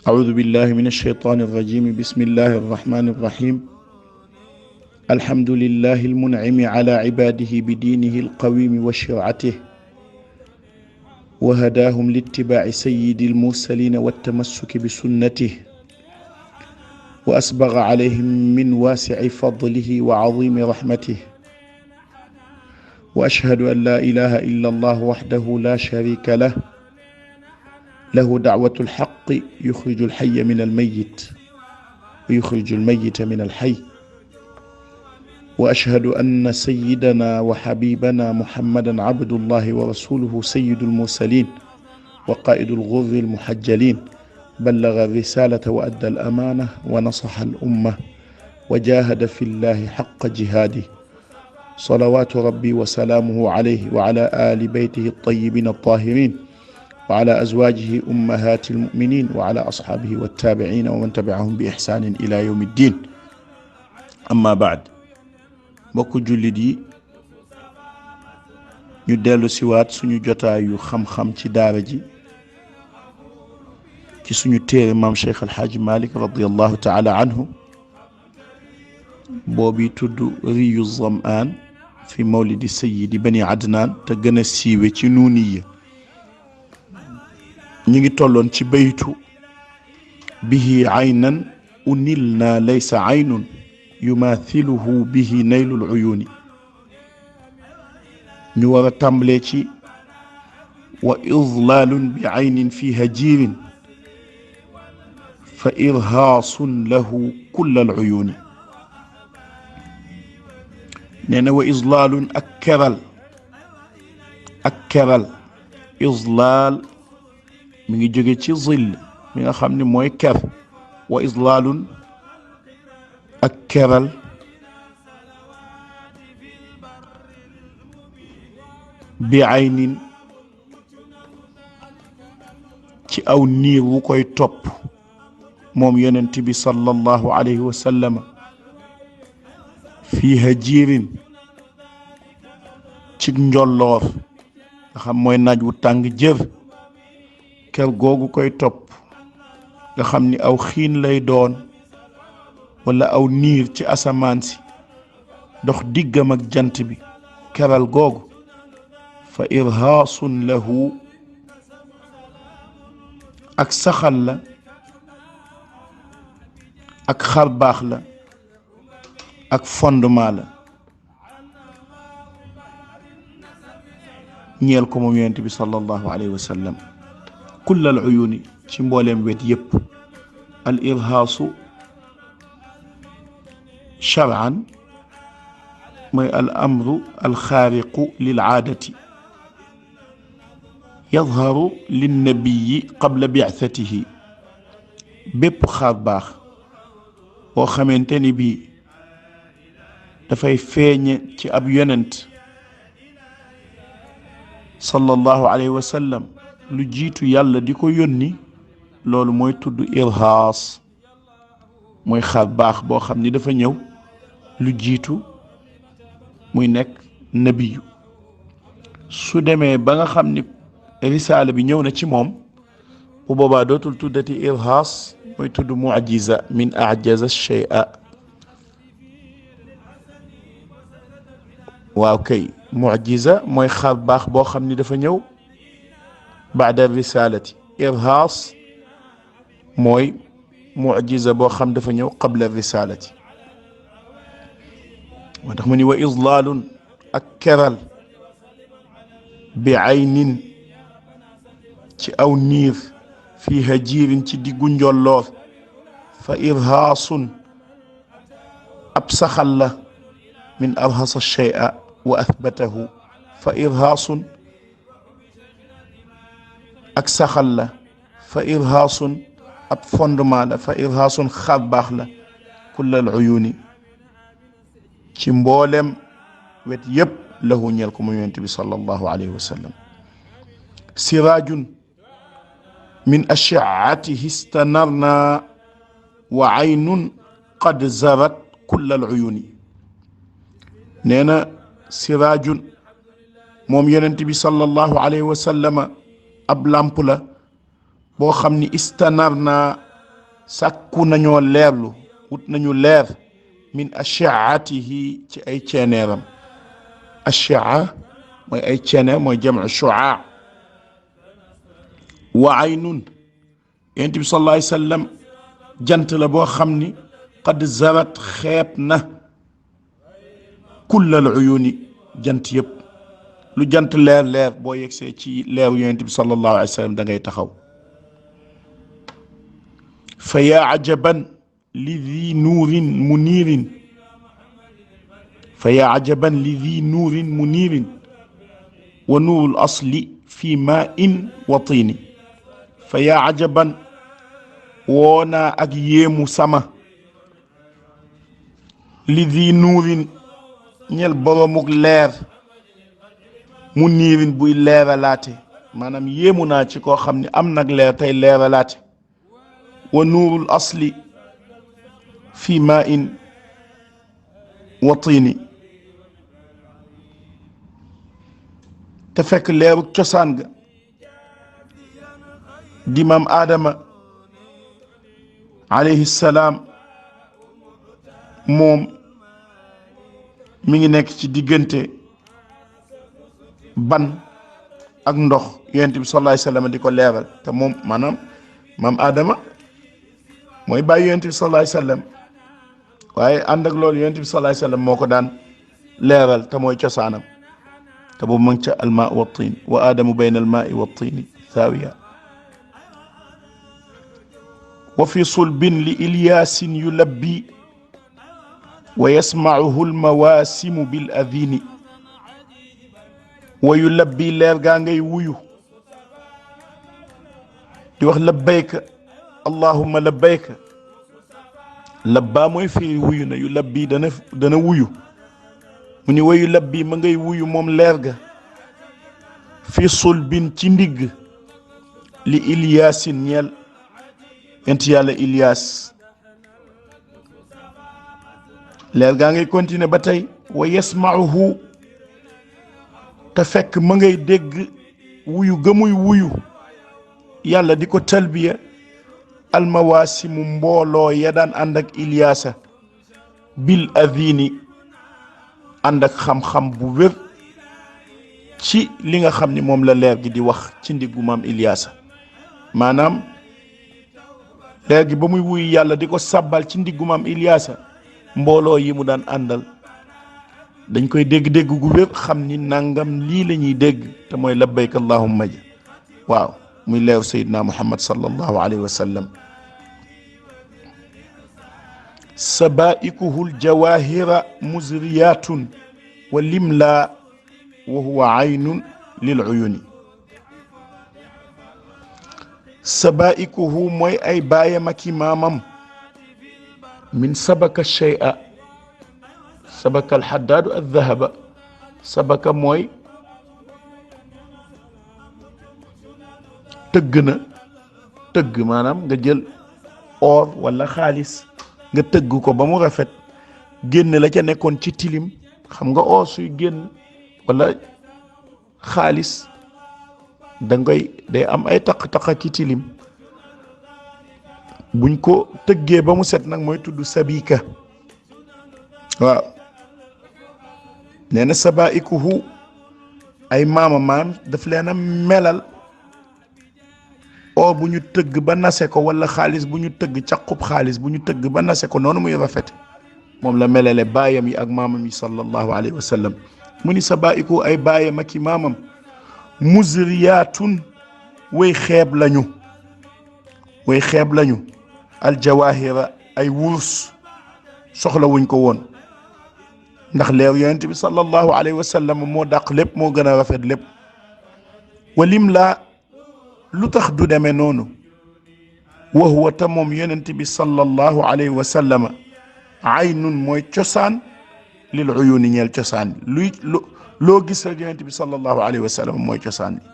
أعوذ بالله من الشيطان الرجيم. بسم الله الرحمن الرحيم. الحمد لله المنعم على عباده بدينه القويم وشرعته، وهداهم لاتباع سيد المرسلين والتمسك بسنته، وأسبغ عليهم من واسع فضله وعظيم رحمته، وأشهد أن لا إله إلا الله وحده لا شريك له، له دعوة الحق يخرج الحي من الميت ويخرج الميت من الحي، وأشهد أن سيدنا وحبيبنا محمدا عبد الله ورسوله سيد المرسلين وقائد الغر المحجلين، بلغ الرسالة وأدى الأمانة ونصح الأمة وجاهد في الله حق جهاده، صلوات ربي وسلامه عليه وعلى آل بيته الطيبين الطاهرين، وعلى أزواجه أمهات المؤمنين، وعلى أصحابه والتابعين ومن تبعهم بإحسان إلى يوم الدين. أما بعد، mbokku jullit yi, ñu dellu siwaat suñu jotaayu xam-xam ci daara ji ci suñu téere maam Cheikh Alxaaji Malik radiallahu taala anhu boobi tudd riyu zamaan fi mawlidi sayidi bani adnaan te gën a siiwe ci nuuniya. ñu ngi tolloon ci baytu bihi aynan unilna laysa aynun yumaathiluhu bihi naylul uyuuni. ñu war a tàmbalee ci wa idlaalun bi aynin fi hajiirin fa irhaasun lahu kulla al uyuuni. nee na wa idlaalun ak keral idlaal mi ngi jóge ci zill mi nga xam ne mooy ker. wa idlaalun ak keral bi aynin ci aw niir wu koy topp moom yonent bi sallallahu alayhi wa sallam fii hajiirin ci njolloor nga xam mooy naaj wu tàng jër. ker googu koy topp nga xam ni aw xiin lay doon wala aw niir ci asamaan si dox diggam ak jant bi. keral googu fa irhaasun lahu ak saxal la, ak xarbaax la, ak fondement la ñeel ko moom yonent bi sallallahu alayhi wa sallam. kull al uyuni ci mbooleem wet yépp. al irhaasu shar'an mooy al amru al xaariqu lil aadati yadharu linnabiyi qabla bi'thatihi. bépp xaar baax boo xamante ni bii dafay feeñe ci ab yonent sallallahu alayhi wa sallam lu jiitu yàlla di ko yónni, loolu mooy tudd irhaas. mooy xaar baax boo xam ni dafa ñëw lu jiitu muy nekk nabiyu. su demee ba nga xam ni risaala bi ñëw na ci moom, bu boobaa dootul tuddati irhaas, mooy tudd mu'jiza min a'jaza shay'a. waaw kay, mu'jiza mooy xaar baax boo xam ni dafa ñëw baada risalati. irhaas mooy mu'jiza boo xam dafa ñëw qabla risalati. moo tax mu ni wa idlaalun ak keral bi aynin ci aw niir fii hajiirin ci diggu njolloor. fa irhaasun ab saxal la min arhasa shay'a wa athbatahu. fa irhaasun ak saxal la. fa irhaasun ab fondement la. fa irhaasun xar baax la kullal uyuni ci mboolem wet yépp lahu ñeel ko mu yonent bi sallallahu alayhi wa sallam. siraajun min ashi'atihi istanarna wa aynun qad zarat kullal uyuni. nee na siraajun moom yonent bi sallallahu alayhi wa sallama ab làmp la boo xam ni istanar naa sàkku nañoo leerlu wut nañu leer min ashaatihi ci ay ceeneeram. ashaa mooy ay ceeneer mooy jamcu shuaa. wa aynun yonent bi sallallahu alayhi wa sallam jant la boo xam ni qad zarat xeeb na kullal uyuni jant yëpp. lu jant leer leer boo yegsee ci leeru yonent bi sallallahu alayhi wa sallam da ngay taxaw. fa yaa ajaban li di nuurin muniirin fa yaa ajaban li di nuurin muniirin wa nuurul asli fi maa in wa tiini. fa yaa ajaban woonaa ak yéemu sama li di nuurin ñel boromuk leer muniirin buy leeralaate maanaam yéemu naa ci koo xam ne am nag leer tey leeralaate. wa nuurul asli fi maa in wa tiini te fekk leeruk cosaan ga di maam Aadama alayhi salaam moom mi ngi nekk ci diggante ban ak ndox yonent bi sallallahu alayhi wa sallam di ko leeral te moom maanaam maam Aadama mooy bàyyi yonent bi sallallahu alayhi wa sallam waaye ànd ak loolu yonent bi sallallahu alayhi wa sallam moo ko daan leeral te mooy cosaanam te boobu ma ngi ca almaa wa tiin wa aadamu bayna almaai wa tiini saawiya. wa fi sulbin li ilyaasin yulabbi wa yasmacuhu almawaasimu bil adini. wa yulabbi leer gaa ngay wuyu di wax labbayka allahumma labbayka. labbaa mooy firi wuyu na yulabbi dana wuyu mu ni wa yulabbi ma ngay wuyu moom leer ga fi sulbin ci ndigg li ilyaasin ñeel yent yàlla Ilyaas. leer gaa ngay continuer ba tey wa yasma'uhu te fekk ma ngay dégg wuyu gëmuy wuyu yàlla di ko talbiya almawaasimu mbooloo ya daan ànd ak Ilyaasa bil adini ànd ak xam-xam bu wér ci li nga xam ni moom la leer gi di wax ci ndiggu maam Ilyaasa. maanaam leer gi ba muy wuyu yàlla di ko sabbal ci ndiggu maam Ilyaasa mbooloo yi mu daan àndal dañ koy dégg-dégg gu wér xam ni nangam lii la ñuy dégg te mooy labbayk allahumma ja waaw muy leeru sayyidina muhammad sallallahu alayhi wa sallam. sabaa'ikuhu ljawahira muzriyatun wa limla wa huwa aynun lil uyuni. sabaa'ikuhu mooy ay baayam ak maamam min sabaka shay'a sabaka alxaddaadu aldahaba. sabaka mooy tëgg na tëgg maanaam nga jël or wala xaalis nga tëgg ko ba mu rafet génn la ca nekkoon ci tilim. xam nga or suy génn wala xaalis day am ay taq-taq ci tilim buñ ko tëggee ba mu set nag mooy tudd sabika. waaw nee na sabaikuhu ay maam daf leen a melal or bu ñu tëgg ba nase ko wala xaalis bu ñu tëgg caqub xaalis bu ñu tëgg ba nase ko noonu muy rafet moom la melale baayam yi ak maamam yi sallallahu alayhi wa sallam. mu ni sabaiku ay baayam ak i maamam muzriyaatun way xeeb lañu aljawahira ay wurus soxla wuñ ko woon ndax leer yonent bi sallallahu alayhi wa sallam moo dàq lépp moo gën a rafet lépp. walim laa lu tax du demee noonu wa huwa ta moom yonent bi sallallahu alayhi wa sallam aynun mooy cosaan lil uyuni ñeel cosaan luy loo gis rek yonent bi sallallahu alayhi wa sallam mooy cosaan bi.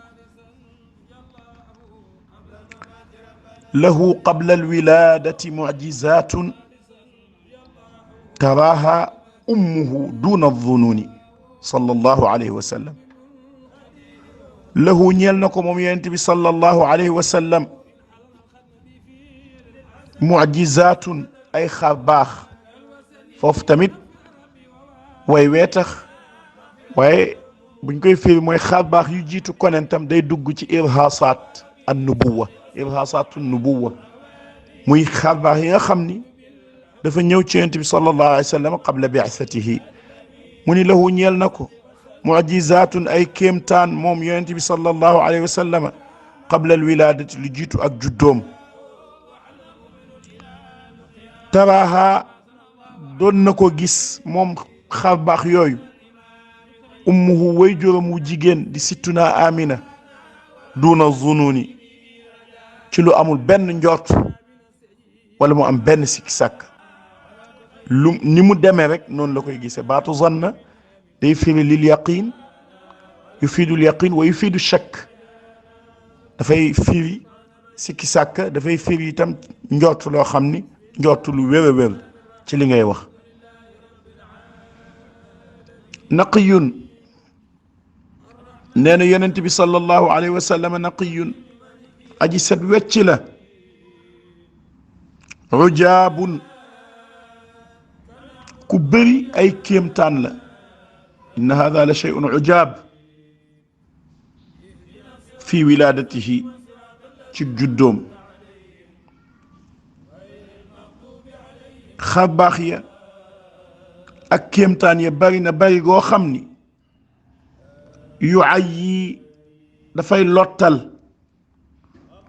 lahu qabla alwiladati mucjizatun taraha ummuhu duna adununi sallallahu alayhi wa sallam. lahu ñeel na ko moom yonent bi sallallahu alayhi wa sallam mu'jizatun ay xar baax foofu tamit way wee tax waaye buñ koy firi mooy xar baax yu jiitu konentam day dugg ci irhasat an nubuwa irhasatu nubuwa muy xar baax yi nga xam ni dafa ñëw ci yonent bi sallallahu alayhi wa sallam qabla bi'satihi mu ni lahu ñeel na ko mu'jizatun ay kéemtaan moom yonent bi sallallahu alayhi wa sallam qabla al wiladati lu jiitu ak juddoom taraha doon na ko gis moom xar baax yooyu ummuhu way juróom wu jigéen di sittuna amina duna zununi ci lu amul benn njort wala mu am benn sikki sàkk lu ni mu demee rek noonu la koy gisee baatu zanna day firi lil yaqin yufiidu l yaqin wa yufiidu shakk dafay firi sikki sàkk dafay firi itam njort loo xam ni njort lu wér a wér ci li ngay wax naqiyun nee na yonent bi sallallahu alayhi wa sallam naqiyun aji set wecc la ujaabun ku bëri ay kéemtaan la inna hada la shay'un ujaab fi wiladatihi ci juddoom xar baax ya ak kéemtaan ya bari na bari goo xam ni yu ay yi dafay lottal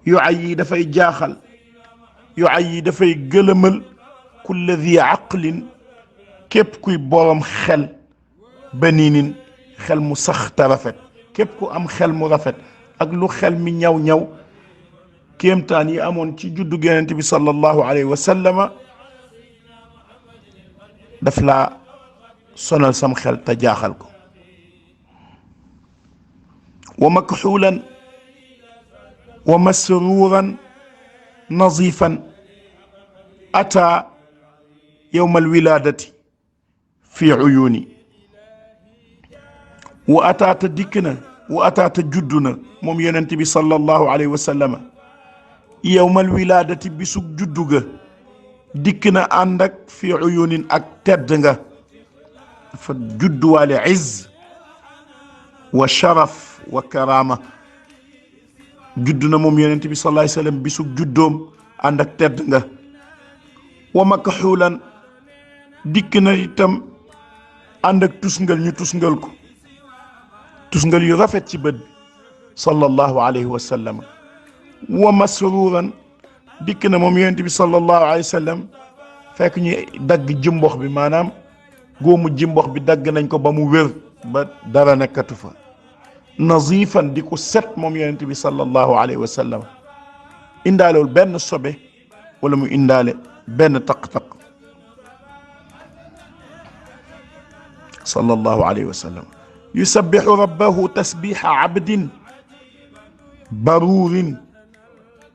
yu ay yi dafay jaaxal yu ay yi dafay gëlëmal kulla di aqlin képp kuy borom xel baniinin xel mu sax te rafet képp ku am xel mu rafet ak lu xel mi ñaw ñaw kéemtaan yi amoon ci juddu Yonent bi sallallahu alayhi wa sallama daf laa sonal sam xel te jaaxal ko wa makxuulan wa masruuran nazifan ata yowma alwiladati fi uyuni wa ataata dikk na wa ataata juddu na moom yonent bi sallallahu alayhi wa sallama yowma alwiladati bisug juddu ga dikk na ànd ak fi uyunin ak tedd nga dafa judduwaale izz wa sharaf wa karama judd na moom yonent bi sallallahu alayhi wa sallam bisug juddoom ànd ak tedd nga wa makxuulan dikk na itam ànd ak tusngal ñu tusngal ko tusngal yu rafet ci bët sallallahu alayhi wa sallam wa masruuran dikk na moom yonent bi sallallahu alayhi wa sallam fekk ñu dagg jimbox bi maanaam góomu jimbox bi dagg nañ ko ba mu wér ba dara nekkatu fa nazifan di ko set moom yonent bi sallallahu alayhi wa sallam indaalewul benn sobe wala mu indaale benn taq-taq sallallahu alayhi wa sallam yusabbihu rabbahu tasbiha abdin baruurin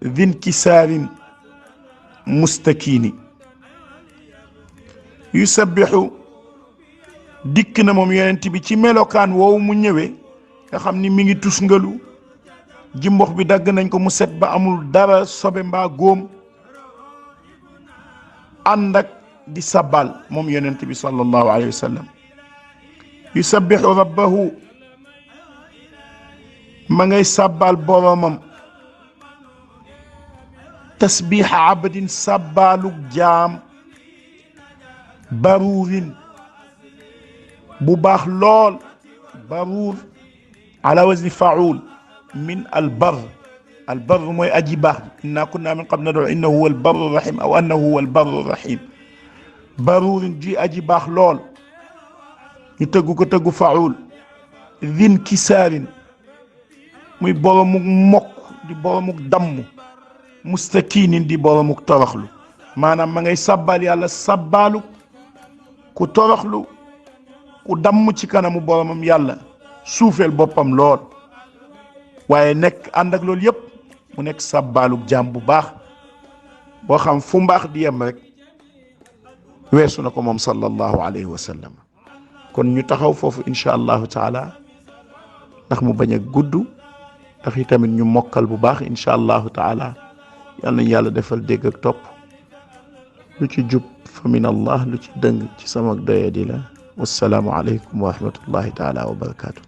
dhinkisaarin mustakini yusabbihu dikk na moom yonent bi ci melokaan woowu mu ñëwee nga xam ni mi ngi tusngalu jimbox bi dagg nañ ko mu set ba amul dara sobe mbaa góom ànd ak di sabbal moom yonent bi sallallahu alayhi wa sallam yusabbihu rabbahu ma ngay sabbal boromam tasbiha abdin sabbaluk jaam baruurin bu baax lool baruur ala wazni faul min albar mooy aji baax inna kunna min qabl nad'u innahu huwa albarru rahim aw annahu huwa albarru rahim baruurin ji aji baax lool ñu tëggu ko tëggu faul dhin kisaarin muy boromuk mokk di boromuk damm mustakinin di boromuk toroxlu maanaam ma ngay sabbal yàlla sabbaluk ku toroxlu ku damm ci kanamu boromam yàlla suufeel boppam lool waaye nekk ànd ak loolu yëpp mu nekk sabbaluk jaam bu baax boo xam fu mbaax di yem rek weesu na ko moom sallallahu alayhi wa sallam kon ñu taxaw foofu incha allahu taala ndax mu bañ a gudd ndax itamit ñu mokkal bu baax incha allahu taala yal nañu yàlla defal dégg ak topp lu ci jub fa min allah, lu ci dëng ci sama doyadi la. wassalaamu aleykum wa rahmatullahi taala wa barakaatu.